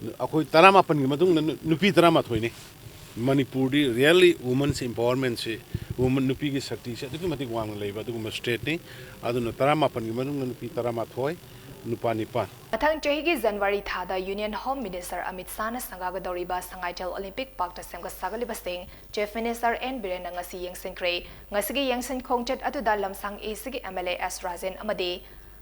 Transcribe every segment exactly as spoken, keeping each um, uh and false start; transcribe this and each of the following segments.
ꯑꯩꯈꯣꯏ ꯇꯔꯥꯃꯥꯄꯟꯒꯤ ꯃꯇꯨꯡꯗ ꯅꯨ- ꯅꯨꯄꯤ ꯇꯔꯥꯃꯥꯊꯣꯏꯅꯤ꯫ ꯃꯅꯤꯄꯨꯔꯗꯤ really women's empowermentꯁꯤ, women, ꯅꯨꯄꯤꯒꯤ ꯁꯛꯇꯤꯁꯤ ꯑꯗꯨꯛꯀꯤ ꯃꯇꯤꯛ ꯋꯥꯡꯅ ꯂꯩꯕ ꯑꯗꯨꯒꯨꯝꯕ stateꯅꯤ꯫ ꯑꯗꯨꯅ ꯇꯔꯥꯃꯥꯄꯟꯒꯤ ꯃꯅꯨꯡꯗ ꯅꯨꯄꯤ ꯇꯔꯥꯃꯥꯊꯣꯏ, ꯅꯨꯄꯥ ꯅꯤꯄꯥꯟ꯫ ꯃꯊꯪ ꯆꯍꯤꯒꯤ ꯖꯅꯋꯥꯔꯤ ꯊꯥꯗ Union Home Minister ꯑꯃꯤꯠ ꯁꯥꯍꯅ ꯁꯪꯒꯥꯒꯗꯧꯔꯤꯕ ꯁꯉꯥꯏꯊꯦꯜ ꯑꯣꯂꯤꯝꯄꯤꯛ ꯄꯥꯔꯛꯇ ꯁꯦꯝꯒꯠ ꯁꯥꯒꯠꯂꯤꯕꯁꯤꯡ Chief Minister ꯑꯦꯟ ꯕꯤꯔꯦꯟꯅ ꯉꯁꯤ ꯌꯦꯡꯁꯤꯟꯈ꯭ꯔꯦ꯫ ꯉꯁꯤꯒꯤ ꯌꯦꯡꯁꯤꯟ ꯈꯣꯡꯆꯠ ꯑꯗꯨꯗ ꯂꯝꯁꯥꯡ ACꯒꯤ MLA ꯑꯦꯁ ꯔꯥꯖꯦꯟ ꯑꯃꯗꯤ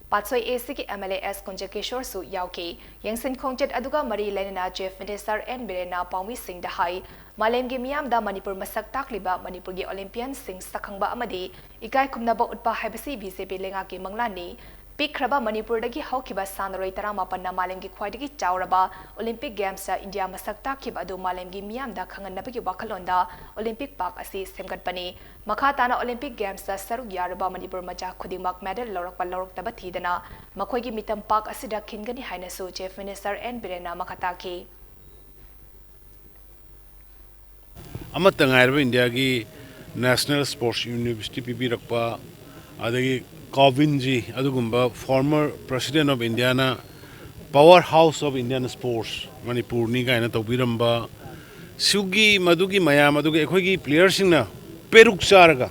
ꯄꯥꯠꯁꯣꯏ ACꯒꯤ MLA ꯑꯦꯁ ꯀꯨꯟꯖꯀꯤꯁꯣꯔꯁꯨ ꯌꯥꯎꯈꯤ꯫ ꯌꯦꯡꯁꯤꯟ ꯈꯣꯡꯆꯠ ꯑꯗꯨꯒ ꯃꯔꯤ ꯂꯩꯅꯅ Chief Minister ꯑꯦꯟ ꯕꯤꯔꯦꯟꯅ ꯄꯥꯎꯃꯤꯁꯤꯡꯗ ꯍꯥꯏ, ꯃꯥꯂꯦꯝꯒꯤ ꯃꯤꯌꯥꯝꯗ ꯃꯅꯤꯄꯨꯔ ꯃꯁꯛ ꯇꯥꯛꯂꯤꯕ ꯃꯅꯤꯄꯨꯔꯒꯤ ꯑꯣꯂꯤꯝꯄꯤꯌꯟꯁꯤꯡ ꯁꯛꯈꯪꯕ ꯑꯃꯗꯤ ꯏꯀꯥꯏ ꯈꯨꯝꯅꯕ ꯎꯠꯄ ꯍꯥꯏꯕꯁꯤ BJP ꯂꯩꯉꯥꯛꯀꯤ ꯃꯪꯂꯥꯟꯅꯤ꯫ ꯄꯤꯛꯈ꯭ꯔꯕ ꯃꯅꯤꯄꯨꯔꯗꯒꯤ ꯍꯧꯈꯤꯕ ꯁꯥꯟꯅꯔꯣꯏ ꯇꯔꯥꯃꯥꯄꯟꯅ ꯃꯥꯂꯦꯝꯒꯤ ꯈ꯭ꯋꯥꯏꯗꯒꯤ ꯆꯥꯎꯔꯕ ꯑꯣꯂꯤꯝꯄꯤꯛ ꯒꯦꯝꯁꯇ ꯏꯟꯗꯤꯌꯥ ꯃꯁꯛ ꯇꯥꯛꯈꯤꯕ ꯑꯗꯨ ꯃꯥꯂꯦꯝꯒꯤ ꯃꯤꯌꯥꯝꯗ ꯈꯪꯍꯟꯅꯕꯒꯤ ꯋꯥꯈꯜꯂꯣꯟꯗ ꯑꯣꯂꯤꯝꯄꯤꯛ ꯄꯥꯔꯛ ꯑꯁꯤ ꯁꯦꯝꯒꯠꯄꯅꯤ꯫ ꯃꯈꯥ ꯇꯥꯅ ꯑꯣꯂꯤꯝꯄꯤꯛ ꯒꯦꯝꯁꯇ ꯁꯔꯨꯛ ꯌꯥꯔꯨꯕ ꯃꯅꯤꯄꯨꯔ ꯃꯆꯥ ꯈꯨꯗꯤꯡꯃꯛ ꯃꯦꯗꯜ ꯂꯧꯔꯛꯄ ꯂꯧꯔꯛꯇꯕ ꯊꯤꯗꯅ ꯃꯈꯣꯏꯒꯤ ꯃꯤꯇꯝ ꯄꯥꯔꯛ ꯑꯁꯤꯗ ꯈꯤꯟꯒꯅꯤ ꯍꯥꯏꯅꯁꯨ Chief Minister ꯑꯦꯟ ꯕꯤꯔꯦꯟꯅ ꯃꯈꯥ ꯇꯥꯈꯤ꯫ ꯑꯃꯠꯇ ꯉꯥꯏꯔꯕ ꯏꯟꯗꯤꯌꯥꯒꯤ National Sports University ꯄꯤꯕꯤꯔꯛꯄ, ꯑꯗꯒꯤ ꯀꯣꯕꯤꯟꯖꯤ ꯑꯗꯨꯒꯨꯝꯕ former President of Indiaꯅ power house of Indian sports ꯃꯅꯤꯄꯨꯔꯅꯤ ꯀꯥꯏꯅ ꯇꯧꯕꯤꯔꯝꯕ, ꯁꯤꯒꯤ ꯃꯗꯨꯒꯤ ꯃꯌꯥꯝ ꯑꯗꯨꯒ ꯑꯩꯈꯣꯏꯒꯤ playerꯁꯤꯡꯅ ꯄꯦꯔꯨꯛ ꯆꯥꯔꯒ,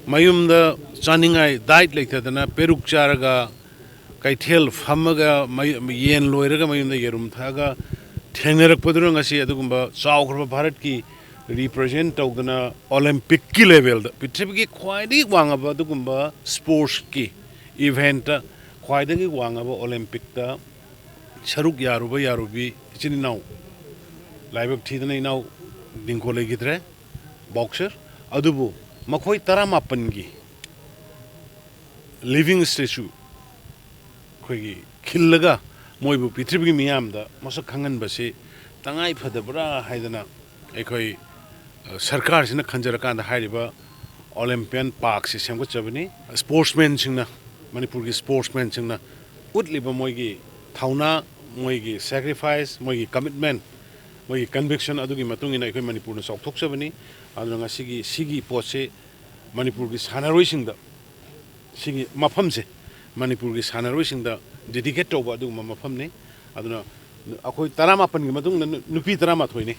ꯃꯌꯨꯝꯗ ꯆꯥꯅꯤꯡꯉꯥꯏ diet ꯂꯩꯇꯗꯅ ꯄꯦꯔꯨꯛ ꯆꯥꯔꯒ, ꯀꯩꯊꯦꯜ ꯐꯝꯃꯒ ꯃꯩ- ꯌꯦꯟ ꯂꯣꯏꯔꯒ ꯃꯌꯨꯝꯗ ꯌꯦꯔꯨꯝ ꯊꯛꯑꯒ ꯊꯦꯡꯅꯔꯛꯄꯗꯨꯅ ꯉꯁꯤ ꯑꯗꯨꯒꯨꯝꯕ ꯆꯥꯎꯈ꯭ꯔꯕ ꯚꯥꯔꯠꯀꯤ represent ꯇꯧꯗꯅ ꯑꯣꯂꯤꯝꯄꯤꯛꯀꯤ levelꯗ, ꯄ꯭ꯔꯤꯊꯤꯕꯤꯒꯤ ꯈ꯭ꯋꯥꯏꯗꯒꯤ ꯋꯥꯡꯉꯕ ꯑꯗꯨꯒꯨꯝꯕ sportsꯀꯤ eventꯇ, ꯈ꯭ꯋꯥꯏꯗꯒꯤ ꯋꯥꯡꯉꯕ ꯑꯣꯂꯤꯝꯄꯤꯛꯇ ꯁꯔꯨꯛ ꯌꯥꯔꯨꯕ ꯌꯥꯔꯨꯕꯤ ꯏꯆꯤꯟ ꯏꯅꯥꯎ, ꯂꯥꯏꯕꯛ ꯊꯤꯗꯅ ꯏꯅꯥꯎ ꯗꯤꯡꯀꯣ ꯂꯩꯈꯤꯗ꯭ꯔꯦ, boxer, ꯑꯗꯨꯕꯨ ꯃꯈꯣꯏ ꯇꯔꯥꯃꯥꯄꯟꯒꯤ living statue ꯑꯩꯈꯣꯏꯒꯤ ꯈꯤꯜꯂꯒ ꯃꯣꯏꯕꯨ ꯄ꯭ꯔꯤꯊꯤꯕꯤꯒꯤ ꯃꯤꯌꯥꯝꯗ ꯃꯁꯛ ꯈꯪꯍꯟꯕꯁꯤ ꯇꯉꯥꯏ ꯐꯗꯕ꯭ꯔꯥ ꯍꯥꯏꯗꯅ ꯑꯩꯈꯣꯏ, ꯑ, ꯁꯔꯀꯥꯔꯁꯤꯅ ꯈꯟꯖꯔꯀꯥꯟꯗ ꯍꯥꯏꯔꯤꯕ ꯑꯣꯂꯤꯝꯄꯤꯌꯟ ꯄꯥꯔꯛꯁꯤ ꯁꯦꯝꯒꯠꯆꯕꯅꯤ꯫ Sportsmanꯁꯤꯡꯅ, ꯃꯅꯤꯄꯨꯔꯒꯤ sportsmanꯁꯤꯡꯅ ꯎꯠꯂꯤꯕ ꯃꯣꯏꯒꯤ ꯊꯧꯅꯥ, ꯃꯣꯏꯒꯤ sacrifice, ꯃꯣꯏꯒꯤ commitment, ꯃꯣꯏꯒꯤ conviction ꯑꯗꯨꯒꯤ ꯃꯇꯨꯡ ꯏꯟꯅ ꯑꯩꯈꯣꯏ ꯃꯅꯤꯄꯨꯔꯅ ꯆꯥꯎꯊꯣꯛꯆꯕꯅꯤ꯫ ꯑꯗꯨꯅ ꯉꯁꯤꯒꯤ ꯁꯤꯒꯤ ꯄꯣꯠꯁꯤ ꯃꯅꯤꯄꯨꯔꯒꯤ ꯁꯥꯟꯅꯔꯣꯏꯁꯤꯡꯗ, ꯁꯤꯒꯤ ꯃꯐꯝꯁꯦ ꯃꯅꯤꯄꯨꯔꯒꯤ ꯁꯥꯟꯅꯔꯣꯏꯁꯤꯡꯗ dedicate ꯇꯧꯕ ꯑꯗꯨꯒꯨꯝꯕ ꯃꯐꯝꯅꯤ꯫ ꯑꯗꯨꯅ ꯑꯩꯈꯣꯏ ꯇꯔꯥꯃꯥꯄꯟꯒꯤ ꯃꯇꯨꯡꯗ ꯅꯨ- ꯅꯨꯄꯤ ꯇꯔꯥꯃꯥꯊꯣꯏꯅꯤ꯫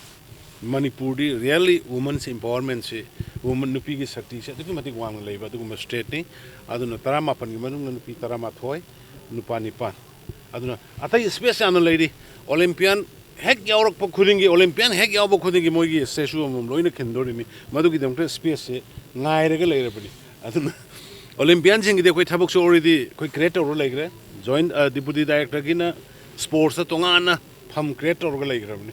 ꯃꯅꯤꯄꯨꯔꯗꯤ really women's empowermentꯁꯤ, women, ꯅꯨꯄꯤꯒꯤ ꯁꯛꯇꯤꯁꯤ ꯑꯗꯨꯛꯀꯤ ꯃꯇꯤꯛ ꯋꯥꯡꯅ ꯂꯩꯕ ꯑꯗꯨꯒꯨꯝꯕ stateꯅꯤ꯫ ꯑꯗꯨꯅ ꯇꯔꯥꯃꯥꯄꯟꯒꯤ ꯃꯅꯨꯡꯗ ꯅꯨꯄꯤ ꯇꯔꯥꯃꯥꯊꯣꯏ, ꯅꯨꯄꯥ ꯅꯤꯄꯥꯟ꯫ ꯑꯗꯨꯅ ꯑꯇꯩ space ꯌꯥꯝꯅ ꯂꯩꯔꯤ꯫ Olympian ꯍꯦꯛ ꯌꯥꯎꯔꯛꯄ ꯈꯨꯗꯤꯡꯒꯤ, Olympian ꯍꯦꯛ ꯌꯥꯎꯕ ꯈꯨꯗꯤꯡꯒꯤ ꯃꯣꯏꯒꯤ statue ꯑꯃꯃꯝ ꯂꯣꯏꯅ ꯈꯤꯟꯗꯣꯔꯤꯅꯤ꯫ ꯃꯗꯨꯒꯤꯗꯃꯛꯇ spaceꯁꯦ ꯉꯥꯏꯔꯒ ꯂꯩꯔꯕꯅꯤ꯫ ꯑꯗꯨꯅ Olympianꯁꯤꯡꯒꯤꯗꯤ ꯑꯩꯈꯣꯏ ꯊꯕꯛꯁꯨ already ꯑꯩꯈꯣꯏ create ꯇꯧꯔ ꯂꯩꯈ꯭ꯔꯦ꯫ Joint, ꯑ, Deputy Directorꯒꯤꯅ sportsꯇ ꯇꯣꯉꯥꯟꯅ ꯐꯝ create ꯇꯧꯔꯒ ꯂꯩꯈ꯭ꯔꯕꯅꯤ꯫